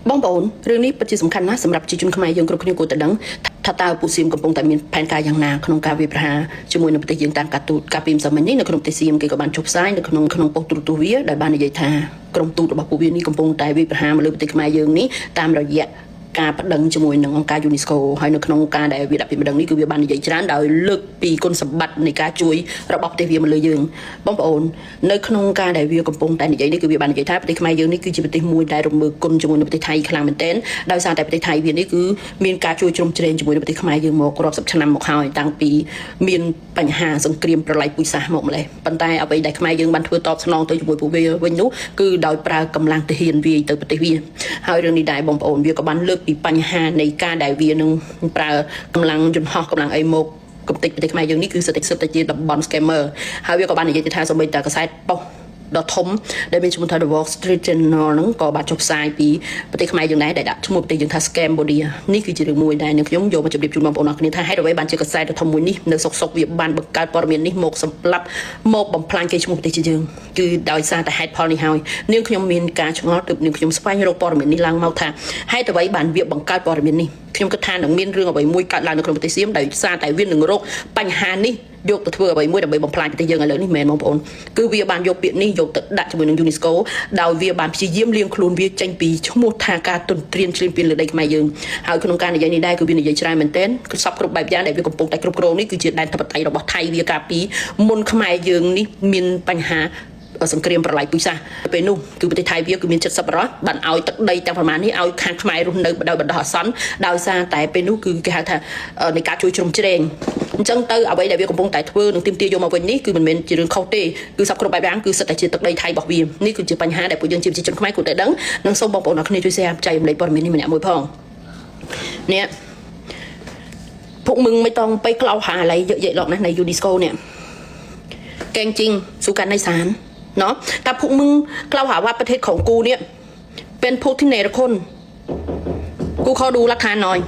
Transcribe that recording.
បងប្អូនរឿងនេះពិតជាសំខាន់ណាស់សម្រាប់ប្រជាជនខ្មែរយើងគ្រប់គ្នាគួរតែដឹងថាតើពួកសៀមកំពុងតែមានផែនការយ៉ាងណាក្នុងការវាយប្រហារជាមួយនឹងប្រទេសយើងតាមការទូតការពីម្សិលមិញនេះនៅក្នុងប្រទេសសៀមគេក៏បានចុះផ្សាយនៅក្នុងក្នុងប៉ុស្តិ៍ទូរទស្សន៍វាដែលបាននិយាយថាក្រុមទូតរបស់ពួកវានេះកំពុងតែវាយប្រហារមកលើប្រទេសខ្មែរយើងនេះតាមរយៈការប្តឹងជាមួយនឹងអង្គការ UNESCO ហើយនៅក្នុងការដែលវាដាក់ពាក្យបណ្ដឹងនេះគឺវាបាននិយាយច្រើនដោយលើកពីគុណសម្បត្តិនៃការជួយរបស់ប្រទេសវាមកលើយើងបងប្អូននៅក្នុងការដែលវាកំពុងតែនិយាយនេះគឺវាបាននិយាយថាប្រទេសខ្មែរយើងនេះគឺជាប្រទេសមួយដែលរំមើលគុណជាមួយនឹងប្រទេសថៃខ្លាំងមែនទែនដោយសារតែប្រទេសថៃវានេះគឺមានការជួយជ្រោមជ្រែងជាមួយនឹងប្រទេសខ្មែរយើងមករាប់សិបឆ្នាំមកហើយតាំងពីមានបញ្ហាសង្គ្រាមប្រល័យពូជសាសន៍មកម្លេះប៉ុន្តែអ្វីដែលខ្មែរយើងបានធ្វើតបស្នងទៅជាមួយពួកវាវិញនោះគឺដោយប្រើកម្លាំងទាហានវាយទៅប្រទេសវាហើយរឿងនេះដែរបងប្អូនវាក៏បានលើកពីបញ្ហានៃការដែលវានឹងប្រើកម្លាំងយន្តហោះកម្លាំងអីមកកំទេចប្រទេសខ្មែរយើងនេះគឺសិតតែសិតតែជាតំបន់ scammer ហើយវាក៏បាននិយាយទៅថាសូម្បីតែកាសែតប៉ុស្តិ៍ដ៏ធំដែលមានឈ្មោះថា The Wall Street Journal ហ្នឹងក៏បានចុះផ្សាយពីប្រទេសខ្មែរយើងដែរដែលដាក់ឈ្មោះប្រទេសយើងថា Scambodia នេះគឺជារឿងមួយដែលនឹងខ្ញុំយកមកជម្រាបជូនបងប្អូនអរគ្នាថាហេតុអ្វីបានជាកាសែតដ៏ធំមួយនេះនៅសុកសុកវាបានបង្កើតព័ត៌មាននេះមកសម្លាប់មកបំផ្លាញកេរ្តិ៍ឈ្មោះប្រទេសជាយើងគឺដោយសារតែហេតុផលនេះហើយនាងខ្ញុំមានការឆ្ងល់ទើបនាងខ្ញុំស្វែងរកព័ត៌មាននេះឡើងមកថាហេតុអ្វីបានវាបង្កើតព័ត៌មាននេះខ្ញុំគិតថានឹងមានរឿងអ្វីមួយកើតឡើងនៅក្នុងប្រទេសសៀមដោយសារតែវានឹងរកបញ្ហានេះយកទៅធ្វើអ្វីមួយដើម្បីបំផ្លាញប្រទេសយើងឥឡូវនេះមែនបងប្អូនគឺវាបានយកពាក្យនេះយកទៅដាក់ជាមួយនឹង UNESCO ដោយវាបានព្យាយាមលាងខ្លួនវាចេញពីឈ្មោះថាការទន្ទ្រានឈ្លានពានលើដីខ្មែរយើងហើយក្នុងការនិយាយនេះដែរគឺវានិយាយច្រើនមែនទែនគឺសពគ្រប់បែបយ៉ាងដែលវាកំពុងតែគ្រប់គ្រងនេះគឺជាដែនធិបតេយ្យរបស់ថៃវាកាលពីមុនខ្មែរយើងនេះមានបញ្ហា សង្គ្រាមប្រល័យពូជសាសន៍ពេលនោះគឺប្រទេសថៃវាគឺមាន70រដ្ឋបានឲ្យទឹកដីទាំងប្រមាណនេះឲ្យខាងខ្មែររស់នៅដោយបណ្ដោះអាសន្នដោយសារតែពេលនោះគឺគេហៅថានៃការជួយជ្រោមជ្រែងអញ្ចឹងទៅអ្វីដែលវាកំពុងតែធ្វើនឹងទាមទារយកមកវិញនេះគឺមិនមែនជារឿងខុសទេគឺសពគ្រប់បែបយ៉ាងគឺសិតតែជាទឹកដីថៃរបស់វានេះគឺជាបញ្ហាដែលពួកយើងជាប្រជាជនខ្មែរគួរតែដឹងនិងសូមបងប្អូនអរគ្នាជួយ share ចែករំលែកព័ត៌មាននេះម្នាក់មួយផងនេះพวกมึงไม่ต้องไปกล่าวหาอะไรเยอะแยะหรอกนะในยูเนสโกเนี่ย แกงจริงสู้กันในศาลเนาะแต่พวกมึงกล่าวหาว่าประเทศของกูเนี่ย เป็นพวกที่เนรคุณกูขอดูหลักฐานหน่อย